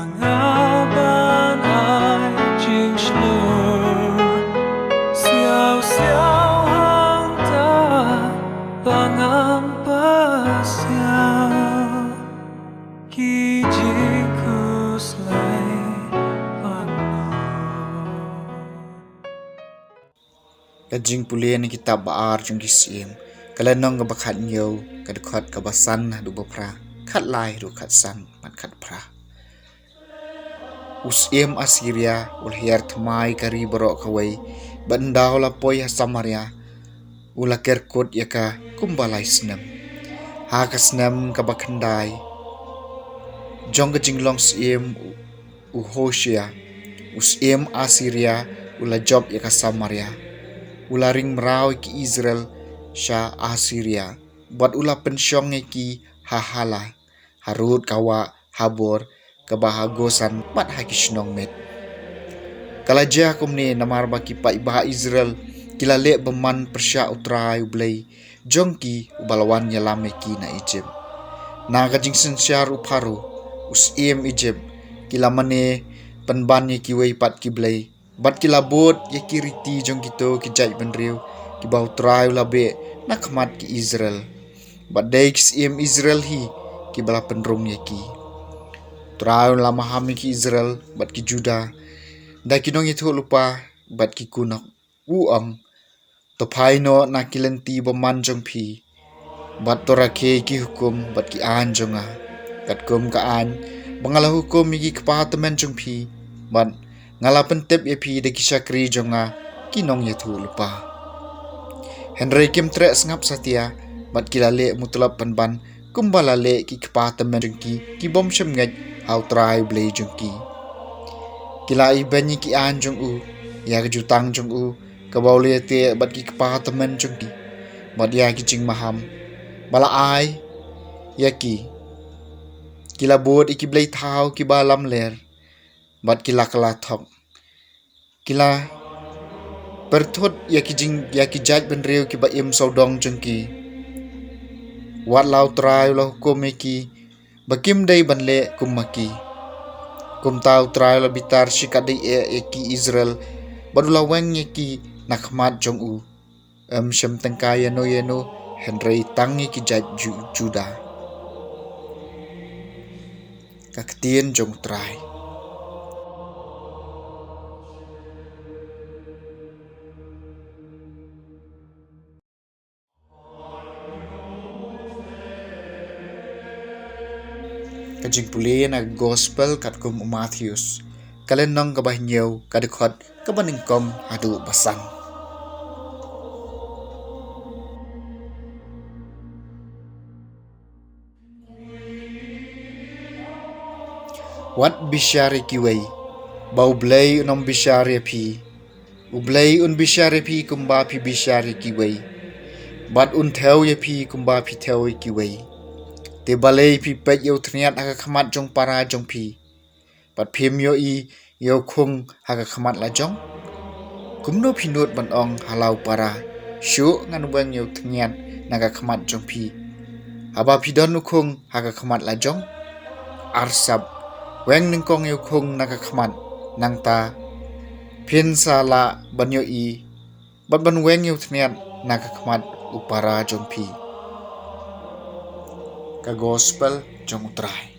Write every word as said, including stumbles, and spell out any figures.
Nga ban ai jingshlur siaw siaw hangta ba ngam pasiaw ki jingkhuslai pangnud. Ka jingpule na kitab ba ar jong ki Syiem, ka lynnong kaba khathynñiew, ka dkhot kaba san haduh ba phra, khatlai haduh khatsan bad khatphra. U syiem Assyria u la hiar thymmai ka ri baroh kawei, bad ynda u la poi ha Samaria u la kerkut ïa ka kumba lai snem. Ha ka snem kaba khyndai jong ka jinglong syiem u Hoshea, u syiem Assyria u la jop ïa ka Samaria. U la ring mraw ïa ki Israel sha Assyria, bad u la pynshong ïa ki ha Hala, harud ka wah Habor kaba ha Goshen bad ha ki shnong met. Ka la jia kumne namar ba ki paidbah Israel ki la leh bymman pyrshah U Trai U Blei jong ki uba la wan ïalam ïa ki na Ijipt. Na ka jingsynshar u Pharaoh, u syiem Ijipt, ki la mane pynban ïa kiwei pat ki blei, bad ki la bud ïa ki riti jong kito ki jaitbynriew kiba U Trai u la beh na khmat ki Israel. Bad dei ki syiem Israel hi kiba la pynrung ïa ki. U Trai u la maham ïa ki Israel bad ki Judah da ki nongïathuhlypa bad ki kunoh, u ong: To phai noh na ki lynti bymman jong phi, bad to rakhe ki hukum bad ki aiñ jong nga, katkum ka aiñ ba nga la hukum ïa ki kpa tymmen jong phi, bad nga la pyntip ïa phi da ki shakri jong nga, ki nongïathuhlypa. Hynrei kim treh sngap satia, bad ki la leh mutlop pynban kumba la leh ki kpa tymmen jong ki, ki bym shym ngeit ha U Trai U Blei jong ki. Ki la ibeiñ ïa ki aiñ jong u, ïa ka jutang jong u kaba u la ïateh bad ki kpa tymmen jong ki, bad ïa ki jingmaham ba la ai ïa ki. Ki la bud ïa ki blei thaw kiba lamler, bad ki la kylla thok. Ki la pyrthut ïa ki jing, ïa ki jaitbynriew kiba im sawdong jong ki. Wat la U Trai u la hukum ïa ki ba kim dei ban leh kum ma ki. Kumta U Trai u la bitar shikatdei eh ïa ki Israel, bad u la weng ïa ki na khmat jong u. Ym shym tyngkai ïano ïano, hynrei tang ïa ki jait Ju-, Judah. Ka ktien jong U Trai. Ka jingpule na ka Gospel katkum u Mathaios, ka lynnong kaba hynñiew, ka dkhot kaba nyngkong haduh ba san. Wat bishar ïa kiwei, ba U Blei un ym bishar ïa phi. U Blei un bishar ïa phi kumba phi bishar ïa kiwei, bad un thew ïa phi kumba phi thew ïa kiwei. Te balei phi peit ïa u thniat ha ka khmat jong para jong phi, bad phim ïohi ïa u khung ha ka khmat la jong? Kumno phi nud ban ong ha la u para: Shuh, ngan weng ïa u thniat na ka khmat jong phi, haba phi don u khung ha ka khmat la jong? Arsap, weng nyngkong ïa u khung na ka khmat, nangta phin sa lah ban ïohi bad ban weng ïa u thniat na ka khmat u para jong phi. Ka Gospel jong U Trai.